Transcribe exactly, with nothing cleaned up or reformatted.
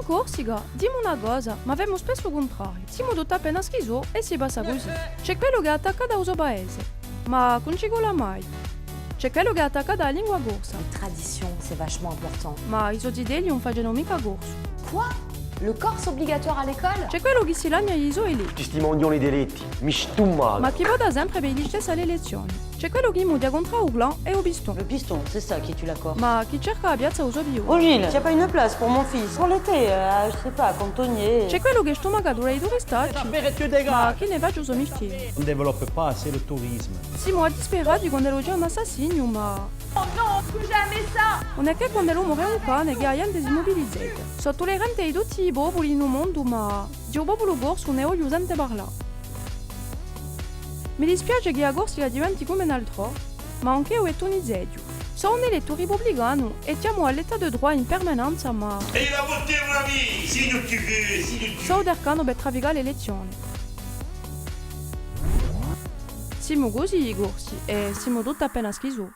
Corsica, dimu una cosa, ma femu spessu u cuntrariu. Simu tutti appena schisò è si passa cusì. C'hè quellu chì hè attaccatu à u so paese, ma chì ùn ci cola mai. C'hè quellu chì hè attaccatu à a lingua corsa. Les traditions, c'est vachement important. Ma i so zitelli ùn facenu micca corsu. Quoi ? Le corse obligatoire à l'école ? C'hè quellu chì si lagna di i so eletti. Tutti sti manghjoni d'eletti, mi stummaca. Ma chì vota sempre per i listessi à l'elezzioni. C'hè quellu chì mughja contr'à u clan è u piston. Le piston, c'est ça qui tue la Corse. Ma chì cerca a piazza à u so figliolu. Oh Gilles, il n'y a pas une place pour mon fils. Pour l'été, euh, je sais pas, cantonnier. C'hè quellu chì hè stumacatu da i turistacci. Ma chì ne face u so mistieru. On ne développe pas assez le tourisme. Simu à disperati quand'ellu ci hè un assassinu, ma... Oh non, plus jamais ça ! Ùn hè chè quand'ellu more un cane chì a ghjente si mubilizza. Sò tullerante di tutti i populi in u mondu, ma di u populu corsu ùn ne vogliu sente parlà. Mi dispiace chì a Corsica diventi cum'è un'altrò, ma anch'eiu ghjettu un izzeghju. Sò un elettu ripubblicanu è chjamu à l'état de droit in permanenza, ma... Et il a voté, mon ami, si Dieu tu veux, si Dieu tu veux. Sò u tercanu per traficà l'elezzione. Simu cusì i Corsi, è simu tutti appena schisò.